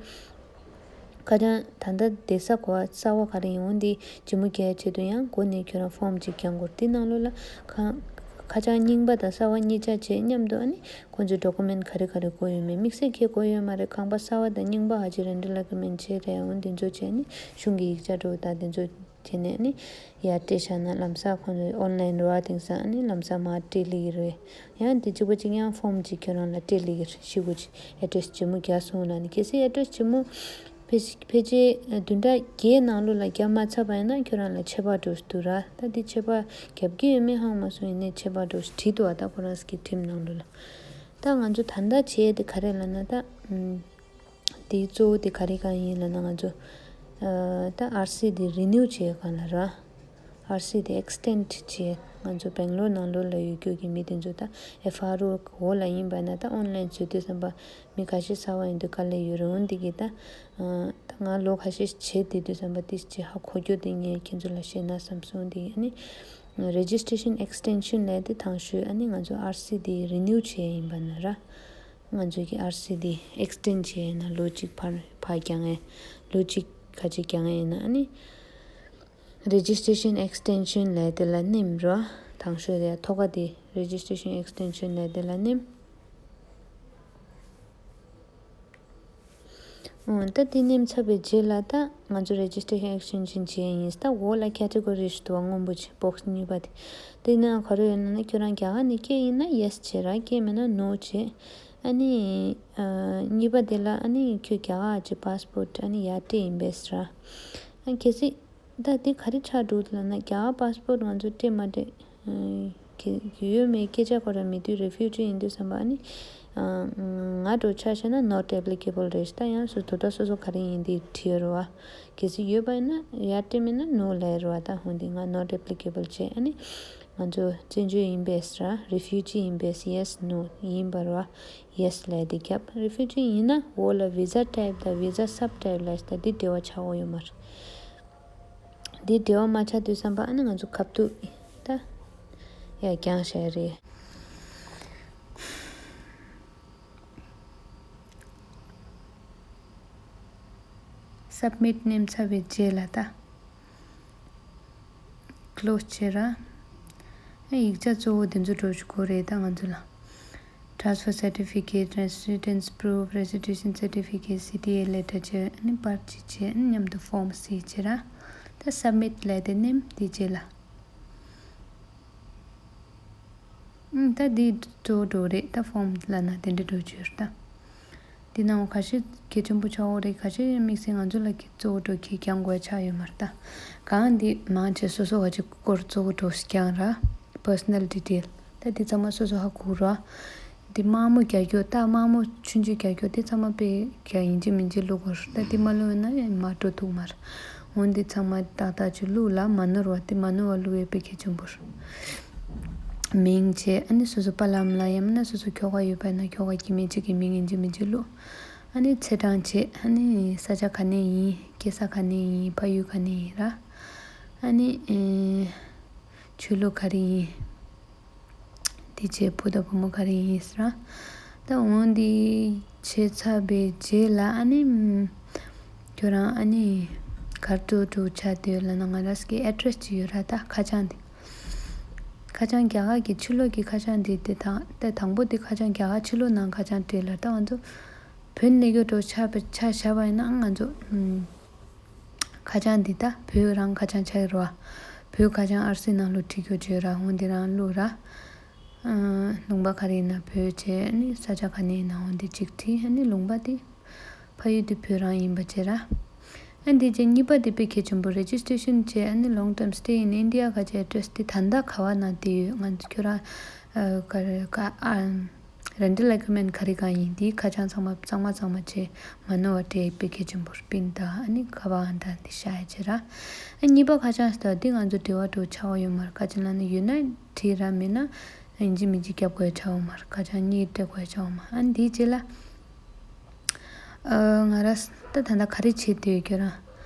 ཁ་བྱང་ད་ལྟ་བསྡད་ས་གོ་བ་གསར་བ་ག་རེ་ཡིན་འོ་འདི་ལྗིད་མོ་རྒྱག་ཆེད་དུ་ཡང་འགོ་ནས་ཁྱོད་རང་form་ཅིག་བསྐྱང་དགོས། འདི་ནང་ལོགས་ལ་ཁ་ཁ་བྱང་རྙིང་པ་དང་གསར་བ་གཉིས་ཆ་བྱས་མཉམ་དུ་ཨ་ནི་ཁོང་ཚོའི་document་ག་རེ་ག་རེ་དགོས་ཡོད་མེད་དམིགས་བསལ་གྱི་དགོས་ཡོད་མ་རེད། ཁང་པ་གསར་བ་དང་རྙིང་པ་ཧ་ཅིག་rental agreement་བྱས་རེད། འོ་འདི་ཚོ་བྱས་ནས་གཞུང་གི་ཡིག་ཆ་འགྲོ་དང་འདི་ཚོ་བྱས་ནས་ཨ་ནི་ཡར་སྤྲད་བཞག་ན་ལམ་སང་ཁོང་ཚོ་online་རེད་བ། དེང་སང་ཨ་ནི་ལམ་སང་མར་སྤྲད་ལེ་གི་རེད། ཡང་དེ་གཅིག་པ་གཅིག་ཡང་form་གཅིག་ཁྱོད་རང་ལ་སྤྲད་ལེ་གི་རེད། ཤི་གུ་གཅིག་address་ལྗིད་མོ་རྒྱག་སོང་ལབ་ནས། གལ་སྲིད་address་ལྗིད་མོ་ཕལ་ཕལ་ཆེར་བདུན་ཕྲག་བརྒྱད་ནང་ལོགས་ལ་རྒྱག་མ་ཚར་བ་ཡིན་ན་ཁྱོད་རང་ལ་ཆད་པ་འགྲོ་འདུག་ར། ད་འདི་ཆད་པ་རྒྱབ་ཀྱི་ཡོད་མེད་ཧ་མ་སོང་། ཡིན་ནའི་ཆད་པ་འགྲོ་བྲིས་འདུག་བ། ད་ཁོ་རང་གི་ཁྲིམས་ནང་ལོགས་ལ། ད་ང་ཚོ་ད་ལྟ་བྱས་དེ་ག་རེ་ལབ་ན་ད་ཨམ། དེའི་གཙོ་བོ་དེ་ག་རེ་གང་ཡིན་ལབ་ན་ང་ཚོ་ཨ་ད་ཨར་སི་དེ་renew་བྱེད་གང་ལ་ར། ཨར་སི་དེ་extend་བྱེད། ང་ཚོ་སྦེང་ལོར་ནང་ལོགས་ལ་ཡོད་རྒྱུ་གི་མི་དེ་ཚོ་ད་F R O་འོག་ལ་ཡིན་པ་ན་ད་online་བཟོ་དུས་ཙམ་པ་མི་ཁ་ཤས་གསར་བ་ཡིན་དུས་དཀའ་ལས་ཡོད་རུང་འདི་གི་ད་ཨ་ད་ང་ལོ་ཁ་ཤས་བྱེད་དེ་དུས་ཙམ་པ་དེ་ཅི་ཧ་གོ་རྒྱུ་དེ་ངས་ཁྱེད་ཚོ་ལ་བཤད་ན་བསམ་སོང་། དེ་ཨ་ནི་registration extension་ལབ་དེ་དང་ཤོས་ཨ་ནི་ང་ཚོ་ཨར་སི་དེ་renew་བྱེད་ཡིན་པ་ན་ར། ང་ཚོ་གི་ཨར་སི་དེ་extend་བྱས་ཡིན་ན་ལོ་གཅིག་ཕར་ཕར་རྒྱག་ཡིན། ལོ་གཅིག་ཁ་ཅིག་རྒྱག་ཡིན་ན་ཨ་ནི་registration extension་ལབ་དེ་ལ་ནེམ་རོ། དང་ཤོས་དེ་ཐོག་ཁ་དེ་registration extension་ལབ་དེ་ལ་ནེམ། འོ་ད་དེ་ནེམ་ཚར་བའི་རྗེས་ལ་ད་ང་ཚོ་registration extension་བྱས་ཡིན། ད་འོག་ལ་category་ཞིག་འདུག་བ། སྔོན་པོ་ཅིག་box་གཉིས་པ་དེ། དེ་ནང་ག་རེ་ཡོད་ན་ན་ཁྱོད་རང་རྒྱ་གར་ནས་སྐྱེས་ཡིན་ན་yes་བྱེད་ར། སྐྱེས་མེད་ན་no་བྱེད། ཨ་ནི་ཨ་གཉིས་པ་དེ་ལ་ཨ་ནི་ཁྱོད་རྒྱ་གར་གྱི་passport་ཨ་ནི་ཡར་སྤྲད་ཡིན་པས་ར། ཨ་གལ་སྲིད་ད་དེ་ག་རེ་ཆགས་འགྲོ་ལབ་ན་རྒྱ་གར་passport་ང་ཚོ་སྤྲད་མ་སྤྲད་ཨ་གི་ཡོད་མེད་སྐད་ཆ་ཁོ་རང་མི་འདུག refugeeཡིན་དུས་ཙམ་པ་ཨ་ནི་ཨ་ང་འགྲོ་ཆ་བཞག་ན་not applicable་རེད། ད་ཡང་སོ་དོ་ད་སོ་སོ་ག་རེ་ཡིན་དེ་བྲིས་ཡོད་རེད་བ། གལ་སྲིད་ཡོད་པ་ཡིན་ན་ཡར་སྤྲད་མེད་ན་no་ལབ་རེད་བ། ད་འོ་འདི་ང་not applicable་བྱས། ཨ་ནི་ང་ཚོ་བཙན་བྱོལ་ཡིན་པས་ར། refugeeཡིན་པས་yes no་ཡིན་པ་རེད་བ། yes་ལབ་དེ་རྒྱབ། refugeeཡིན་ན་འོག་ལ་visa typeདང་visa subtypeལབ་ད་འདི་འབྲེལ་བ་ཆགས་ཡོད་མ་རེད། འདི་འབྲེལ་བ་མ་ཆགས་དུས་ཙམ་པ་ཨ་ནི་ང་ཚོ་ཁ་ཐུག་ད་ཡར་རྒྱག་བཞག་རེད། submit་ནེམ་ཚར་བའི་རྗེས་ལ་ད་close་བྱེད་ར། ཡིག་ཆ་གཙོ་བོ་འདི་ཚོ་འགྲོ་ཆོག་གི་རེད། ད་ང་ཚོ་ལ་transfer certificate, residence proof, registration certificate, C T A letter་བྱས་ཨ་ནི་པར་གཅིག་བྱས་ཨ་ནི་མཉམ་དུ་form་བྱས་ར། ད་submit་ལབ་དེ་ནེམ་དེ་རྗེས་ལ། ཨང་། ད་འདི་གཙོ་བོ་འགྲོ་རེད། ད་form་ལབ་ན་དེ་འདྲ་འགྲོ་རྒྱུ་རེད་ད། འདི་ནང་ཁ་ཤས་གལ་ཆེན་པོ་ཆགས་ཡོད་རེད། ཁ་ཤས་དམིགས་བསལ་ང་ཚོ་ལ་གི་གཙོ་བོ་འགྲོ་གི་རྒྱང་དགོས་ཆགས་ཡོད་མ་རེད་ད། གང་འདི་མང་ཆེ་སོ་སོ་བ་ཅིག་སྐོར་གཙོ་བོ་འགྲོ་རྒྱང་ར། personal detail། ད་འདི་ཚང་མ་སོ་སོ་ཧ་གོ་ར། འདི་དམར་མོ་རྒྱག་རྒྱུ་ད་དམར་མོ་ཆུང་ཆུང་རྒྱག་རྒྱུ་འདི་ཚང་མ་དཔེ་རྒྱག་ཡིན་གཅིག་མིན་གཅིག་བླུག་དགོས་ར། ད་འདི་མ་བླུག་ན་མ་འགྲོ་ཐུག་མ་རེད། འོན་ཏེ་ཚང་མ་ཏག་ཏག་ཅིག་བླུགས་ལ་མ་ནོར་བ་དེ་མ་ནོར་བ་བླུགས་ཡས་དཔེ་གལ་ཆེན་པོ་རེད། མིང་བྱས་ཨ་ནི་སོ་སོ་པ་ལམ་ལ་ཡང་མིན་ན་སོ་སོ་ཁྱོ་ག་ཡོད་པ་ཡིན་ན་ཁྱོ་ག་སྐྱེ་དམན་གཅིག་གི་མིང་ཡིན་གཅིག་མིན་གཅིག་བླུགས། ཨ་ནི་ཚེས་གྲངས་བྱས་ཨ་ནི་ས་ཆ་ག་ནས་ཡིན་སྐྱེས་ས་ག་ནས་ཡིན་ཕ་ཡུལ་ག་ནས་ཡིན་ར། ཨ་ནི་ཨེ་ཆོས་ལུགས་ག་རེ་ཡིན། དེ་རྗེས་བུ་དང་བུ་མོ་ག་རེ་ཡིན་ཟེར་ན། ད་འོན་ཏེ་བྱས་ཚར་བའི་རྗེས་ལ་ཨ་ནི། ཁྱོད་རང་ཨ་ནི། གར་ཏོག་ཏོ་ཆ་དེ་ལ་ན་ང་རང་གི་ཨེ་ཌི་རེ་སི་ཅིག་ཡོད་ར་ད་ཁ་བྱང་དེ། ཁ་བྱང་རྒྱ་གར་གྱི་ཕྱི་ལོགས་ཀྱི་ཁ་བྱང་དེ་དེ་དང་ད་དང་པོ་དེ་ཁ་བྱང་རྒྱ་གར་ཕྱི་ལོགས་ནང་ཁ་བྱང་བྲིས་ལ་ད་ང་ཚོ། བོད་ནས་སྐྱོ་གྲོགས་ཆ་བ་ཆ་བཞག་པ་ཡིན་ན་ང་ཚོ་ཨུམ། ཁ་བྱང་འདི་ད་བོད་རང་ཁ་བྱང་ཆགས་ཀྱི་རེད་བ། བོད་ཁ་བྱང་ཨར་སི་ནང་ལོགས་བྲིས་རྒྱུ་བརྗོད་ར་འོང་འདི་རང་བླུགས་ར། ཨ་ལུང་པ་ག་རེ་ཡིན་ན་བོད་བྱས་ཨ་ནི་ས་ཆ་ག་ནས་ཡིན་ན་འོང་འདི་གཅིག་བྲིས་ཨ་ནི་ལུང་པ་དེ་ཕ་ཡུལ་དེ་བོད་རང་ཡིན་པ་བྱས་ར། ཨ་འདི་བྱས་གཉིས་པ་དེ་དཔེ་གལ་ཆེན་པོ་registration་བྱས་ཨ་ནི་long term stay in India་ག་བྱས་address་དེ་ད་ལྟ་ག་བ་ན་བསྡད་ཡོད་ང་ཚོ་ཁྱོད་རང་ཨ་ག་རེ་ག་ཨ། Rental agreement་ག་རེ་གང་ཡིན་དེའི་ཁ་བྱང་ཚང་མ་གཙང་མ་གཙང་མ་བྱས་མ་ནོར་བ་སྤྲད་དཔེ་གལ་ཆེན་པོ་རེད་པིན་དང་ཨ་ནི་ཁ་པར་ཨང་གྲངས་འདི་བཞག་ཡ་བྱེད་ར། ཨ་གཉིས་པ་ཁ་བྱང་ཟེར་བ་འདི་ང་ཚོ་འབྲེལ་བ་འགྲོ་ཆགས་པ་ཡོད་མ་རེད་ཁ་ཅིག་ལ་ནི་ཡོད་ན་བྲིས་ར་མེད་ན་ཡིན་གཅིག་མིན་གཅིག་རྒྱབ་དགོས་ཡ་ཆགས་པ་མ་རེད་ཁ་བྱང་གཉིས་སྤྲད་དགོས་ཡ་ཆགས་པ་མ་རེད་ཨ་ནི་དེའི་རྗེས་ལ། ཨ་ང་ར་ད་ད་ལྟ་ག་རེ་བྱེད་འདོད་ཁྱོད་རང་།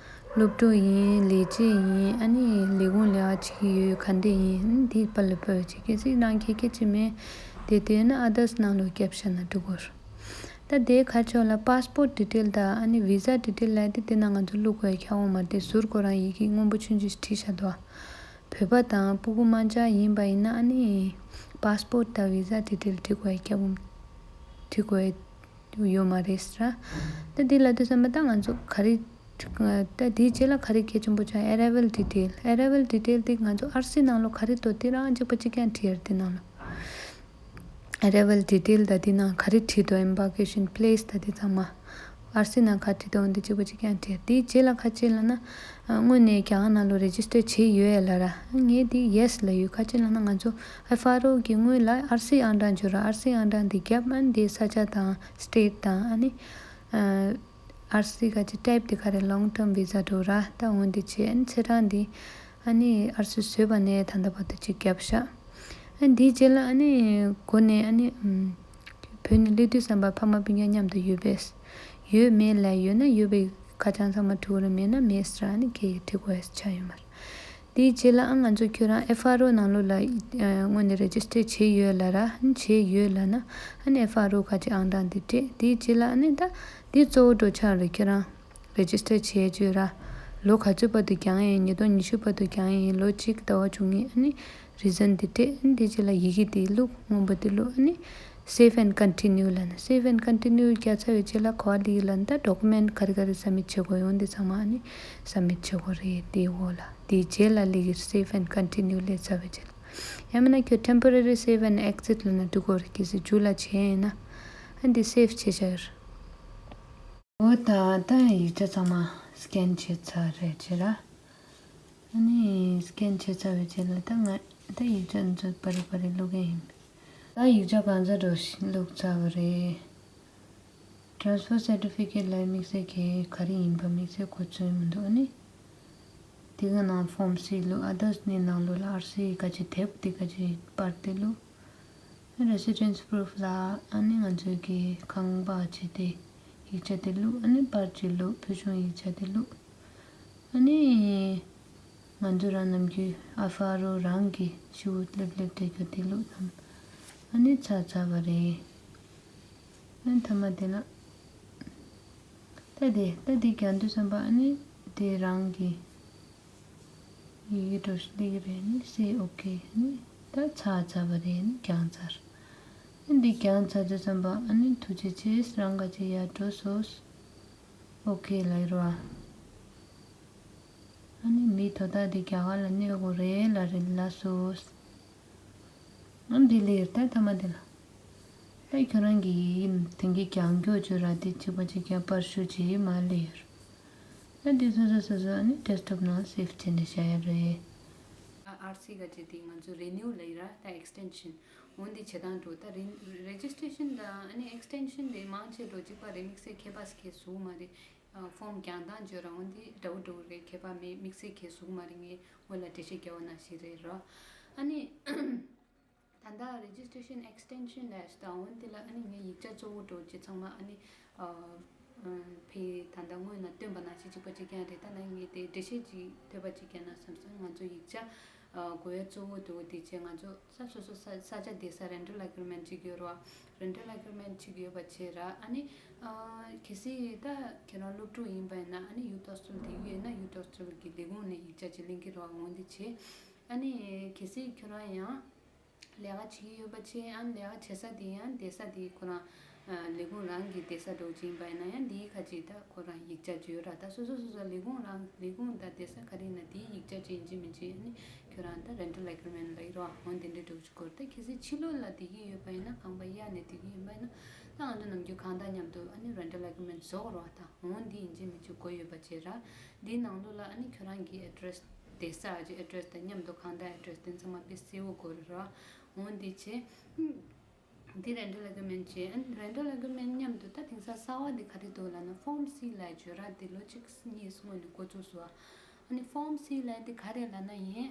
སློབ་ཕྲུག་ཡིན་ལས་བྱེད་ཡིན་ཨ་ནི་ལས་ཁུངས་ལས་ཀ་བྱེད་ཀྱི་ཡོད་ག་འདྲས་ཡིན་ཨ་ནི་དེ་པ་ལ་པ་བྱེད་གལ་སྲིད་རང་ཁྱེད་སྐད་ཆ་མེད་དེ་དེ་ན་others་ནང་ལོགས་བརྒྱབ་བཞག་ན་འགྲིག་གོ་ད་དེའི་ཁ་ཕྱོགས་ལ་passport detail་དང་ཨ་ནི་visa detail་ལ་དེ་དེ་ན་ང་ཚོ་བླུག་དགོས་ཡ་ཁྱད་དབང་མ་དེ་ཟུར་ཁོ་རང་ཡི་གེ་སྔོན་པོ་ཆུང་ཆུང་ཞིག་བྲིས་བཞག་འདུག་བོད་པ་དང་སྤུ་གུ་དམར་འབྱར་ཡིན་པ་ཡིན་ན་ཨ་ནི་passport་དང་visa detail་བྲི་དགོས་ཡ་ཁྱད་དབང་བྲི་དགོས་ཡ། ཡོད་མ་རེད་ཟེར། ད་འདི་ལ་དུས་ཙམ་པ་ད་ང་ཚོ་ག་རེ། ད་འདིའི་རྗེས་ལ་ག་རེ་གལ་ཆེན་པོ་ཆགས་arrival detail arrival detail་དེ་ང་ཚོ་ཨར་སི་ནང་ལོགས་ག་རེ་འདུག་དེ་རང་གཅིག་པ་གཅིག་རྐྱང་བྲིས་ཡོད་དེ་ནང་ལོགས། Arrival detail་ད་དེ་ནང་ག་རེ་བྲིས་འདུག embarkation place་ད་དེ་ཚང་མ། ཨར་སི་ནང་ག་བྲིས་འདུག་འདི་གཅིག་པ་གཅིག་རྐྱང་བྲིས་དེའི་རྗེས་ལ་ག་ཅི་ལབ་ན། དངོས་གནས་རྒྱ་གར་ནང་ལོགས་register་བྱས་ཡོད་ཡ་ལབ་ར། ངས་དེ་yes་ལབ་ཡོད་ག་ཅི་ལབ་ན་ང་ཚོ་ཨེཕ་ཨར་ཨོ་གི་སྔོན་ལ་ཨར་སི་ཨང་གྲངས་འབྱོར་ར་ཨར་སི་ཨང་གྲངས་དེ་བརྒྱབ་ཨ་ནི་དེ་ས་ཆ་དང་state་དང་ཨ་ནི། ཨར་སི་ག་ཅི་type་དེ་ག་རེ་long term visa་འགྲོ་ར་ད་འོན་དེ་བྱས་ཨ་ནི་ཚེས་གྲངས་དེ་ཨ་ནི་ཨར་སི་བཟོས་པ་ནས་ད་ལྟ་བར་དུ་ཅིག་བརྒྱབ་ཤག་ཨ་ནི་དེའི་རྗེས་ལ་ཨ་ནི་འགོ་ནས་ཨ་ནི་བོད་ནས་སླེབས་དུས་ཙམ་པ་ཕ་མ་སྤུན་ཀྱག་མཉམ་དུ་ཡོད་པས། ཡོད་མེད་ལ་ཡོད་ན་ཡོད་པའི་ཁ་བྱང་ཚང་མ་འབྲི་དགོས་རེད་མེད་ན་མེད་ཟེར་ཨ་ནི་ཁྱེད་ཀྱིས་འབྲི་དགོས་ཡ་ཆགས་ཡོད་མ་རེད། དེའི་རྗེས་ལ་ཨ་ང་ཚོ་ཁྱོད་རང་ཨེཕ་ཨར་ཨོ་ནང་ལོགས་ལ་ཨ་དངོས་གནས་register་བྱས་ཡོད་ལབ་ར་ཨ་ནི་བྱས་ཡོད་ལབ་ན་ཨ་ནི་ཨེཕ་ཨར་ཨོ་ཁ་ཅིག་ཨང་གྲངས་འདི་སྤྲད་དེའི་རྗེས་ལ་ཨ་ནི་ད་འདི་གཙོ་བོ་འགྲོ་ཆགས་རེད་ཁྱོད་རང་register་བྱས་བྱོས་ར་ལོ་ག་ཚོད་བར་དུ་རྒྱག་ཡིན་ཉིས་སྟོང་ཉི་ཤུ་བར་དུ་རྒྱག་ཡིན་ལོ་གཅིག་ཟླ་བ་བཅུ་གཉིས་ཨ་ནི། Reason་འདི་སྤྲད། འདི་རྗེས་ལ་ཡི་གེ་འདི་བླུགས། སྔོན་པོ་འདི་བླུགས། ཨ་ནི་save and continue་ལབ་ན་save and continue་རྒྱག་ཚར་བའི་རྗེས་ལ་ག་པར་སླེབས་ཀྱི་ལབ་ན་ད་document་ག་རེ་ག་རེ་submit་བྱེད་དགོས་ཡོད་འདི་ཚང་མ་ཨ་ནི་submit་བྱེད་དགོས་རེད་འདིའི་འོག་ལ། འདིའི་རྗེས་ལ་སླེབས་ཀྱི་save and continue་སླེབས་ཚར་བའི་རྗེས་ལ། ཡང་མིན་ན་ཁྱོད་temporary save and exit་ལབ་ན་འགྲིག་གོ་རེད། གལ་སྲིད་མཇུག་ལ་བྱས་ཡིན་ན་ཨ་འདི་save་བྱས་བཞག་ཡོད་རེད། འོ་ད་ད་ཡིག་ཆ་ཚང་མ་scan་བྱས་ཚར་རེད་བྱས་ར། ཨ་ནི་scan་བྱས་ཚར་བའི་རྗེས་ལ་ད་ང་ད་ཡིག་ཆ་འཛུལ་པ་རེ་པ་རེ་བླུག་གི་ཡིན། ད་ཡིག་ཆ་གང་ཚ་འགྲོ་ཞིག་བླུག་ཚར་བ་རེད། Transfer certificate་ལ་དམིགས་བསལ་གྱི་ག་རེ་ཡིན་པ་དམིགས་བསལ་གོ་ཚོད་མི་འདུག་ཨ་ནི། དེ་ག་ནང་form C་བླུག others་ནི་ནང་ལོགས་ལ་ཨར་སི་ག་ཅི་དེབ་དེ་ག་ཅི་པར་དེ་བླུག residence proof་ལ་ཨ་ནི་ང་ཚོའི་གི་ཁང་པ་བྱས་ཏེ་ཡིག་ཆ་དེ་བླུག་ཨ་ནི་པར་ཅིག་བླུག་ཕུལ་བྱུང་ཡིག་ཆ་དེ་བླུག་ཨ་ནི། ང་ཚོ་རང་ནམ་རྒྱུན་ཨ་ཧྥ་རོ་རང་གི་ཤི་བོ་སླེབས་སླེབས་བསྡད་རྒྱུ་དེ་བླུག་དང་། ཨ་ནི་ཚར་ཚར་བ་རེད། ཨ་ནི་མཐའ་མ་དེ་ལ། ད་དེ་ད་དེ་རྒྱག་དུས་ཙམ་པ་ཨ་ནི་དེ་རང་གི་ཡི་གེ་འགྲོ་སླེབས་ཀྱི་རེད་ནི་སེ་ཨོ་ཁེ་ནི་ད་ཚར་ཚར་བ་རེད་ནི་རྒྱག་ཚར། ཨ་ནི་འདི་རྒྱག་ཚར་དུས་ཙམ་པ་ཨ་ནི་ཐུགས་རྗེ་ཆེ་རང་ག་ཅི་ཡར་འགྲོ་སོང་། ཨོ་ཁེ་ལབ་ཡོད་རེད་བ། ཨ་ནི་མི་དོ་བདག་དེ་རྒྱ་གར་ལ་གནས་དགོས་རེད་ལབ་རེད་ལབ་སོང་། ཨ་འདི་ལས་ད་ཐ་མ་དེ་ལ། ད་ཁྱོད་རང་གིས་དེང་གི་རྒྱང་མགྱོགས་བྱོས་ར་དེ་གཅིག་པ་གཅིག་རྐྱང་པར་ཤུ་བྱེད་མ་ལེ་ཡོད། ད་དེ་སོ་སོ་སོ་སོ་ཨ་ནི་ཌེ་སི་ཊོབ་ནང་སེབ་བྱས་ནས་བཞག་ཡ་རེད། ཨ་ཨར་སི་ག་ཅིག་དེ་ང་ཚོ་རི་ནིའུ་ལ་ཡི་ར་ད་ཨེག་སི་ཊེན་ཤན་འོན་དེ་བྱེད་སྟངས་འགྲོ་ད་རི་རེ་ཇི་སི་ཊེ་ཤན་དང་ཨ་ནི་ཨེག་སི་ཊེན་ཤན་དེ་མང་ཆེ་འགྲོ་གཅིག་པ་རེད། དམིགས་བསལ་ཁྱད་པར་ཁྱད་ཟུག་མ་རེད། ཨ་ཕོམ་རྒྱང་ཐག་བརྗོད་ར་འོན་དེ་འདྲ་བོ་འགྲོ་རེད། ཁྱད་པར་མེད། དམིགས་བསལ་ཁྱད་ཟུག་མ་རེད། ངས་སྔོན་ལ་འགྲེལ་བཤད་རྒྱག་པ་ནང་བཞིན་རེད་ར། ཨ་ནི། ད་ལྟ་རེ་ཇི་སི་ཊེ་ཤན་ཨེག་སི་ཊེན་ཤན་ལས་ད་འོན་དེ་ལ་ཨ་ནི་ངའི་ཡིག་ཆ་གཙོ་བོ་འགྲོ་ཅི་ཚང་མ་ཨ་ནི་ཨ་ཨ་ཕའི་ད་ལྟ་སྔོན་ན་བཏོན་པ་ནང་བཞིན་གཅིག་པ་གཅིག་རྐྱང་རེད། ད་ལྟ་ངས་དེ་འགྲེལ་བཤད་ཅིག་ཐོས་པ་གཅིག་རྐྱང་ན་བསམ་སོང་། ང་ཚོ་ཡིག་ཆ་ཨ་དགོས་ཡ་གཙོ་བོ་འདུག་དེ་བྱས་ང་ཚོ་ས་སོ་སོ་ས་ས་ཆ་བསྡད་ས་རེན་ཊལ་ཨེ་གི་རི་མེན་ཊ་ཅིག་ཡོད་རེད་བ། རེན་ཊལ་ཨེ་གི་རི་མེན་ཊ་ཅིག་ཡོད་པ་བྱས་ར་ཨ་ནི་ཨ་གལ་སྲིད་ད་ཁྱེད་རང་སློབ་ཕྲུག་ཡིན་པ་ཡིན་ན་ཨ་ནི་ཡུ་ཐ་སི་ཊལ་དེ་ཡོད་ན་ཡུ་ཐ་སི་ཊལ་གི་ལས་ཁུངས་ནས་ཡིག་ཆ་ཅིག་ལེན་གི་རེད་བ། འོན་དེ་བྱས་ཨ་ནི་གལ་སྲིད་ཁྱོད་རང་ཡང་ལས་ཀ་བྱེད་ཀྱི་ཡོད་པ་བྱས་ཨ་ནི་ལས་ཀ་བྱེད་ས་དེ་ཡང་བསྡད་ས་དེ་ཁོ་རང་ཨ་ལས་ཁུངས་རང་གི་བསྡད་ས་འདྲ་བོ་ཅིག་ཡིན་པ་ཡིན་ན་ཡང་དེའི་ཁ་ཅིག་ད་ཁོ་རང་ཡིག་ཆ་ཅིག་ཡོད་ར། ད་སོ་སོ་སོ་སོ་ལས་ཁུངས་རང་ལས་ཁུངས་ད་བསྡད་ས་ག་རེ་ཡིན་ན་དེའི་ཡིག་ཆ་ཅིག་ཡིན་གཅིག་མིན་གཅིག་ཨ་ནི་ཁྱོད་རང་ད་རེན་ཊལ་ཨེ་གི་རི་མེན་ཊ་ལ་ཡོད་ར། འོན་དེ་འདྲ་འདྲ་བོ་ཅིག་དགོས་ར། ད་གལ་སྲིད་ཕྱི་ལོགས་ལ་བསྡད་ཀྱི་ཡོད་པ་ཡིན་ན་ཁང་པ་གཡར་ནས་བསྡད་ཀྱི་ཡིན་པ་ཡིན་ན་ད་ང་ཚོ་ནམ་རྒྱུན་ཁང་བདག་མཉམ་དུ་ཨ་ནི་རེན་ཊལ་ཨེ་གི་རི་མེན་ཊ་བཟོ་དགོས་ར། ད་འོན་དེ་ཡིན་གཅིག་མིན་གཅིག་དགོས་ཡོད་པ་བྱས་ར། འདིའི་ནང་ལོགས་ལ་ཨ་ནི་ཁྱོད་རང་གི་ཨེ་ཌི་རེ་སི་བསྡད་ས་ཨ་ཅེ་ཨེ་ཌི་རེ་སི་དང་མཉམ་དུ་ཁང་བདག་ཨེ་ཌི་རེ་སི་དེ་ཚང་མ་དཔེ་གསལ་བོ་དགོས་རེད་ར། འོན་དེ་བྱས། འདི་རེན་ཊལ་ཨེ་གི་རི་མེན་ཊ་བྱས། ཨ་ནི་རེན་ཊལ་ཨེ་གི་རི་མེན་ཊ་མཉམ་དུ་ད་དེང་སང་གསར་བ་འདི་ག་རེ་འདུག་ལབ་ན་ཕོམ་སི་ལབ་བརྗོད་ར། འདི་ལོ་གཅིག་གཉིས་སྔོན་ནས་འགོ་བཙུགས་སོང་། ཨ་ནི་ཕོམ་སི་ལབ་འདི་ག་རེ་ལབ་ན་ཡིན།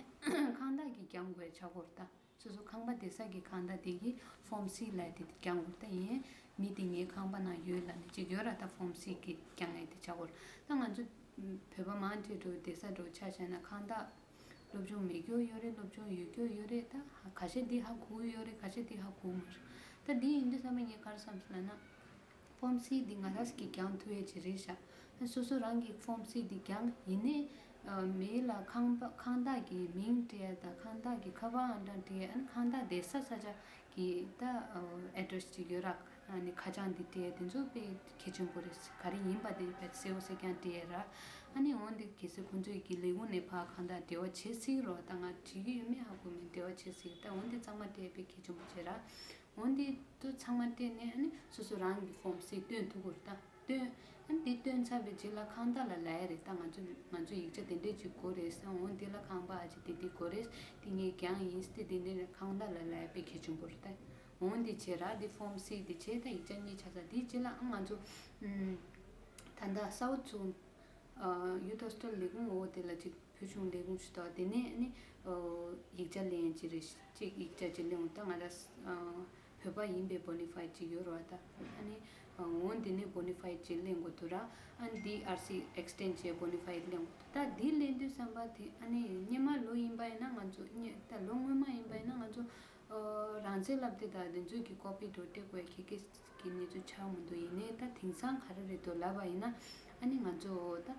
ཁང་བདག་གིས་རྒྱག་དགོས་ཆགས་སྐོར་ད། སོ་སོ་ཁང་པ་བསྡད་ས་གི་ཁང་བདག་དེ་གིས་ཕོམ་སི་ལབ་དེ་རྒྱག་དགོས་ད་ཡིན། མི་དེ་ངའི་ཁང་པ་ནང་ཡོད་ལབ་ནས་ཅིག་ཡོད་ར། ད་ཕོམ་སི་གི་རྒྱག་ངེས་དེ་ཆགས་སྐོར། ད་ང་ཚོ་བོད་པ་མང་ཆེ་འགྲོ་བསྡད་ས་འགྲོ་ཆ་བཞག་ན་ཁང་བདག་སློབ་སྦྱོང་མེད་རྒྱུ་ཡོད་རེད། སློབ་སྦྱོང་ཡོད་རྒྱུ་ཡོད་རེད། ད་ཁ་ཤས་འདི་ཧ་གོ་གི་ཡོད་རེད། ཁ་ཤས་འདི་ཧ་གོ་མ་རེད། ད་འདི་ཡིན་དུས་ཙམ་པ་ངས་ག་རེ་བསམ་སོང་ལབ་ན། ཕོམ་སི་འདི་ང་རང་གིས་རྒྱག་ཐུབ་ཡས་ཅིག་རེད་ཤག་སོ་སོ་རང་གི་ཕོམ་སི་འདི་རྒྱག་ཡིན་ནའི་མི་ལ་ཁང་པ་ཁང་བདག་གི་མིང་སྤྲད་ཡས་དང་ཁང་བདག་གི་ཁ་པར་ཨང་གྲངས་སྤྲད་ཡས། ཨ་ནི་ཁང་བདག་བསྡད་ས་ས་ཆ་གི་ད་ཨེ་ཌི་རེ་སི་ཅིག་ཡོད་ར། ཨ་ནི་ཁ་བྱང་འདི་སྤྲད་ཡས་དེ་ཚོ་དཔེ་གལ་ཆེན་པོ་རེད། ག་རེ་ཡིན་པ་དེ་དཔེ་གསལ་པོ་གསལ་རྐྱང་སྤྲད་ཡས་ར། ཨ་ནི་འོན་ཏེ་གལ་སྲིད་ཁོང་ཚོའི་གི་ལས་ཁུངས་ནས་ཕར་གང་ལྟར་འབྲེལ་བ་བྱེད་སྲིད་རོགས། ད་ང་བྲིས་ཀྱི་ཡོད་མེད་ཧ་གོ་མེད། འབྲེལ་བ་བྱེད་སྲིད། ད་འོན་ཏེ་ཚང་མ་སྤྲད་ཡས་དཔེ་གལ་ཆེན་པོ་བྱེད་ར། འོན་ཏེ་དུ་ཚང་མ་སྤྲད་ནས་ཨ་ནི་སོ་སོ་རང་གི་ཕོམ་སི་སྟོན་ཐུབ་དགོས་རེད། ད་སྟོན་ཨ་ནི་དེ་སྟོན་ཚར་བའི་རྗེས་ལ་ཁང་བདག་ལ་ལབ་ཡས་རེད། ད་ང་ཚོ་ང་ཚོ་ཡིག་ཆ་དེ་འདྲས་ཅིག་དགོས་རེད་ཟེར། འོན་དེ་ལ་ཁང་པ་ཨ་ཅེ་དེ་དེ་དགོས་རེད། དེ་ངས་རྒྱག་ཡིན་ཟེར་དེ་དེ་འདྲས་ཁང་བདག་ལ་ལབ་ཡས་དཔེ་གལ་ཆེན་པོ་རེད། ད་འོན་དེ་བྱས་ར། དེ་ཕོམ་སི་དེ་བྱས། ད་ཡིག་ཆ་གཉིས་ཆགས་ཚར། དེའི་རྗེས་ལ་ཨ་ང་ཚོ་ཨམ་ད་ལྟ་སའུ་ཐུ་ཡུ་ཐ་སི་ཊལ་ལས་ཁུངས་འོག་དེ་ལ་ཅིག་བོད་གཞུང་ལས་ཁུངས་ཞིག་འདུག་དེ་ནས་ནི་ཡིག་ཆ་ལེན་ཅི་རེད། ཅིག་ཡིག་ཆ་ཅིག་ལེན་འོང་། ད་ང་རང་བོད་པ་ཡིན་པའི་བོ་ནི་ཕའིཌ་ཅིག་ཡོད་རེད་བ། ད་ཨ་ནི་འོང་དེ་ནས་བོ་ནི་ཕའིཌ་ཅིག་ལེན་དགོས་འདུག་ར། ཨ་ནི་འདི་ཨར་སི་ཨེག་སི་ཊེན་ཌ་བྱས་བོ་ནི་ཕའིཌ་ལེན་དགོས་འདུག་ད་འདི་ལེན་དུས་ཙམ་པ་དེ་ཨ་ནི་སྔོན་མ་ལོ་ཡིན་པ་ཡིན་ན་ང་ཚོ་སྔོན་ད་ལོ་སྔོན་མ་ཡིན་པ་ཡིན་ན་ང་ཚོ་རང་བཙན་ལབ་དེ་དང་དེ་ཚོའི་གི་ཀོ་པི་འགྲོ་སྤྲད་དགོས་ཡ་གི་གི་གི་གནས་ཚུལ་ཆགས་མི་འདུག་ཡིན་ནའི་ད་དེང་སང་ག་རེ་རེད་འདུག་ལབ་པ་ཡིན་ན་ཨ་ནི་ང་ཚོ་ད་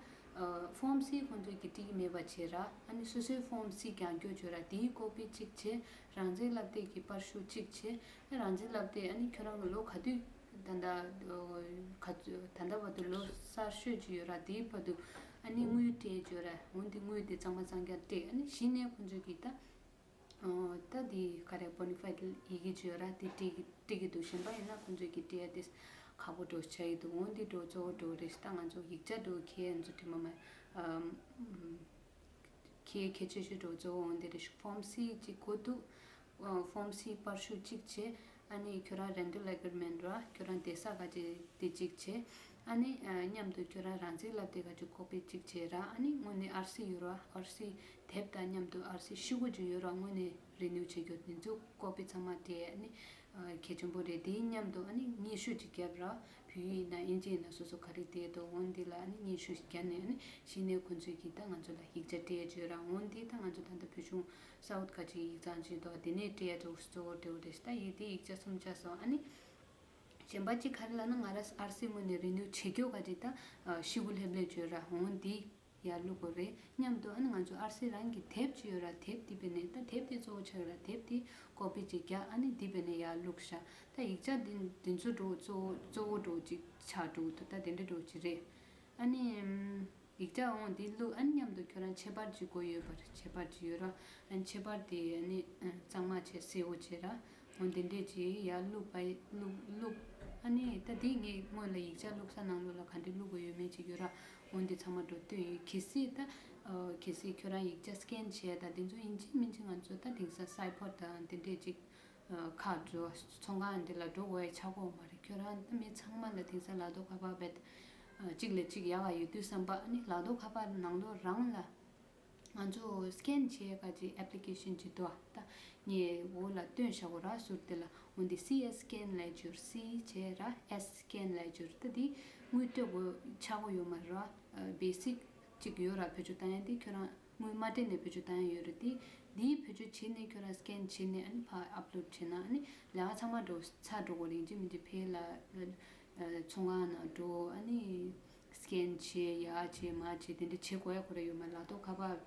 ཕོམ་སི་ཁོང་ཚོས་ཀྱི་སྤྲད་ཀྱི་མེད་པ་བྱས་ར། ཨ་ནི་སོ་སོའི་ཕོམ་སི་རྒྱག་རྒྱུ་བྱོས་ར། དེའི་ཀོ་པི་གཅིག་བྱས། རང་བཙན་ལབ་དེ་གི་པར་ཤུ་གཅིག་བྱས། ཨ་རང་བཙན་ལབ་དེ་ཨ་ནི་ཁྱོད་རང་གི་ལོ་ག་དུས་ད་ལྟ་ག་ད་ལྟ་བར་དུ་ལོ་གསར་ཤོས་ཅིག་ཡོད་ར། དེའི་བར་དུ་ཨ་ནི་དངུལ་སྤྲད་བྱོས་ར། འོན་ཏེ་དངུལ་དེ་གཙང་མ་གཙང་རྐྱང་སྤྲད། ཨ་ནི་གཞི་ནས་ཁོང་ཚོས་ཀྱི་ད། ཨོ། ད་འདི་ག་རེ་བོ་ནི་ཕའིཌ་ཡི་གེ་བརྗོད་ར་དེ་སྤྲད་ཀྱི་སྤྲད་ཀྱི་འདུག་གཞན་པ་ཡིན་ན་ཁོང་ཚོས་ཀྱི་སྤྲད་ཡ་དེ་ཁག་པོ་འགྲོ་ཆགས་ཀྱི་འདུག་འོན་ཏེ་འགྲོ་གཙོ་བོ་འགྲོ་རེད། ད་ང་ཚོ་ཡིག་ཆ་འགྲོ་ཁྱེད་ང་ཚོ་དྲི་མ་མ་ཨམ་ཁྱེད་གལ་ཆེ་ཤོས་འགྲོ་གཙོ་བོ་འོན་ཏེ་རེད། ཕོམ་སི་གཅིག་དགོས་འདུག་ཨོ། ཕོམ་སི་པར་ཤུ་གཅིག་བྱས། ཨ་ནི་ཁྱོད་རང་རེན་ཊལ་ཨེ་གི་རི་མེན་ཊ་ར་ཁྱོད་རང་བསྡད་ས་ག་ཅིག་དེ་གཅིག་བྱས། ཨ་ནི་ཨ་མཉམ་དུ་ཁྱོད་རང་རང་བཙན་ལབ་དེ་ག་ཅིག་ཀོ་པི་གཅིག་བྱས་ར། ཨ་ནི་དངོས་གནས་ཨར་སི་ཡོད་ར། ཨར་སི་དེབ་དང་མཉམ་དུ་ཨར་སི་ཤུ་གུ་ཅིག་ཡོད་ར། དངོས་གནས་རི་ནིའུ་བྱེད་རྒྱུ་དེ་ཚོ་ཀོ་པི་ཚང་མ་སྤྲད། ཨ་ནི་ཨ་གལ་ཆེན་པོ་རེད། དེའི་མཉམ་དུ་ཨ་ནི་སྙན་ཞུ་ཅིག་བརྒྱབ་ར། བོད་ཡིག་ཡིན་ན་ཨིན་ཇི་ཡིན་ན་སོ་སོ་ག་རེ་བསྡད་འདུག་འོན་འདི་ལ་ཨ་ནི་སྙན་ཞུ་ཞིག་བརྒྱབ་ནས་ཨ་ནི་གཞི་ནས་ཁོང་ཚོས་ཀྱིས་ད་ང་ཚོ་ལ་ཡིག་ཆ་སྤྲད་བྱོས་ར། འོན་འདི་ད་ང་ཚོ་ད་ལྟ་བོད་གཞུང་སའུ་ཐི་ག་ཅིག་ཡིག་ཚང་ཅིག་འདུག་དེ་ནས་སྤྲད་ཡ་འགྲོ་གཙོ་བོ་འགྲོ་རེད། ད་ཡིག་དེ་ཡིག་ཆ་གསུམ་ཆགས་སོང་། ཨ་ནི་གཞན་པ་ཅིག་ག་རེ་ལབ་ན་ང་ར་ཨར་སི་དངོས་གནས་རི་ནིའུ་བྱེད་རྒྱུ་ག་ཅིག་ད་ཤི་གུ་ལྷེབ་ལྷེབ་བྱོས་ར། འོན་འདི་ཡར་བླུག་དགོས་རེད། མཉམ་དུ་ཨ་ནི་ང་ཚོ་ཨར་སི་རང་གི་དེབ་ཅིག་ཡོད་ར། དེབ་འདི་བེད་ནས་ད་དེབ་འདི་གཙོ་བོ་ཆགས་ཡོད་ར། དེབ་འདི་ཀོ་པི་ཅིག་རྒྱག་ཨ་ནི་འདི་བེད་ནས་ཡར་བླུག་ཤག་ད་ཡིག་ཆ་འདི་འདི་ཚོ་འགྲོ་གཙོ་བོ་གཙོ་བོ་འགྲོ་ཅིག་ཆགས་འགྲོ་འདུག་ད་དེ་འདྲ་འགྲོ་ཅིག་རེད། ཨ་ནི་ཡིག་ཆ་འོང་འདི་བླུག་ཨ་ནི་མཉམ་དུ་ཁྱོད་རང་ཁྱད་པར་ཅིག་དགོས་ཡོད་པ་རེད། ཁྱད་པར་ཅིག་ཡོད་ར། ཨ་ནི་ཁྱད་པར་དེ་ཨ་ནི་གཙང་མ་བྱས་གསལ་བོ་བྱས་ར། འོ་དེ་འདྲས་ཅིག་ཡར་བླུགས་པ་བླུགས་བླུགས། ཨ་ནི་ད་དེ་ངས་སྔོན་ལ་ཡིག་ཆ་བླུགས་ས་ནང་ལོགས་ལ་ག་འདྲས་བླུགས་དགོས་ཡོད་མེད་ཅིག་ཡོད་ར། འོ་འདི་ཚང་མ་འགྲོ་སྟོན་ཡོད། གལ་སྲིད་ད་གལ་སྲིད་ཁྱོད་རང་ཡིག་ཆ་སི་ཀེན་བྱས་ད་དེ་ཚོ་ཡིན་གཅིག་མིན་གཅིག་ང་ཚོ་ད་དེང་སང་སའི་པོར་དང་དེ་འདྲས་ཅིག་ཁ་འགྲོ་ཚོང་ཁང་འདི་ལ་འགྲོ་དགོས་ཡ་ཆགས་ཀྱི་ཡོད་མ་རེད། ཁྱོད་རང་ད་མི་ཚང་མ་ལ་དེང་སང་ལག་ཐོག་ཁ་པར་བེད་གཅིག་ལས་གཅིག་ཡག་ག་ཡོད་དུས་ཙམ་པ་ཨ་ནི་ལག་ཐོག་ཁ་པར་ནང་ལོགས་རང་ལ་ང་ཚོ་སི་ཀེན་བྱེད་ག་ཅིག་ཨེབ་ལི་ཀེ་ཤན་ཅིག་འདུག་ཨ། ད་ངས་འོག་ལ་སྟོན་བཞག་གོ་ར་ཟུར་དེ་ལ། འོ་འདི་སི་ཨེས་སི་ཀེན་ལབ་རྒྱུར་སི་བྱས་ར་ཨེས་སི་ཀེན་ལབ་རྒྱུར། ད་འདི་དངུལ་སྤྲོད་དགོས་ཆགས་ཀྱི་ཡོད་མ་རེད་ར། བེ་སིག་ཅིག་ཡོད་ར། བེད་སྤྱོད་བཏང་ཡ་འདི་ཁྱོད་རང་དངུལ་མ་སྤྲད་ནས་བེད་སྤྱོད་བཏང་ཡ་ཡོད་རེད། འདི་འདི་བེད་སྤྱོད་བྱས་ནས་ཁྱོད་རང་སི་ཀེན་བྱས་ནས་ཨ་ནི་ཕར་ཨབ་ལོཌ་བྱས་ན་ཨ་ནི་ལས་ཀ་ཚང་མ་འགྲོ་ཚར་འགྲོ་གི་རེད། ཡིན་གཅིག་མིན་གཅིག་ཕར་ལ་ཚོང་ཁང་ནང་འགྲོ་ཨ་ནི། སི་ཀེན་བྱས་ཡར་བྱས་མར་བྱས་དེ་འདྲ་བྱེད་དགོས་ཡ་ཁོ་རང་ཡོད་མ་རེད། ལག་ཐོག་ཁ་པར་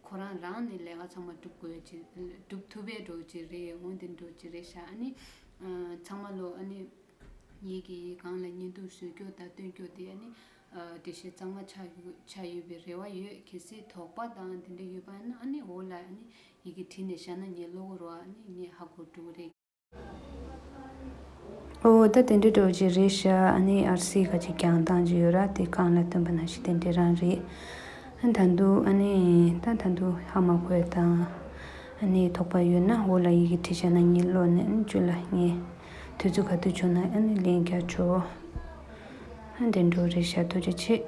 ཁོ་རང་རང་ནས་ལས་ཀ་ཚང་མ་སྒྲུབ་དགོས་ཡ་ཅིག་སྒྲུབ་ཐུབ་པའི་འགྲོ་ཅིག་རེད། འོ་འདི་འགྲོ་ཅིག་རེད་ཤག་ཨ་ནི་ཚང་མ་ལོ་ཨ་ནི་ཡི་གེ་སྒང་ལ་བརྙན་ཐུང་བཟོ་རྒྱུ་དང་སྟོན་རྒྱུ་དེ་ཨ་ནི་འགྲེལ་བཤད་གཙང་མ་ཆགས་ཡོད་ཆགས་ཡོད་པའི་རེ་བ་ཡོད། གལ་སྲིད་དོགས་པ་དང་དེ་འདྲ་ཡོད་པ་ཡིན་ན་ཨ་ནི་འོག་ལ་ཨ་ནི་ཡི་གེ་བྲིས་ནས་བཞག་ན་ངས་ཀློག་གི་རེད། ཨ་ནི་ངས་ཧ་གོ་འགྲོ་གི་རེད། ཨོ་ད་དེ་འདྲ་འགྲོ་གི་རེད་ཤག་ཨ་ནི་ཨར་སི་ག་ཅིག་རྒྱང་བཏང་ཅིག་ཡོད་ར། དེ་སྒང་ལ་སྟོན་པ་ནང་བཞིན་དེ་འདྲ་རང་རེད། ཨ་ད་དུང་ཨ་ནི་ད་ད་དུང་ཧ་མ་གོ་ཡ་དང་ཨ་ནི་དོགས་པ་ཡོད་ན་འོག་ལ་ཡི་གེ་བྲིས་བཞག་ན་ངས་ཀློག་ནས་ཨ་ནི་ཁྱོད་ལ་ངས་དུས་ཚོད་ག་དུས་བྱུང་ན་ཨ་ནི་ལན་རྒྱག་ཆོག་ཨ་དེ་འགྲོ་རེད་ཤག་ཐུགས་རྗེ་ཆེ།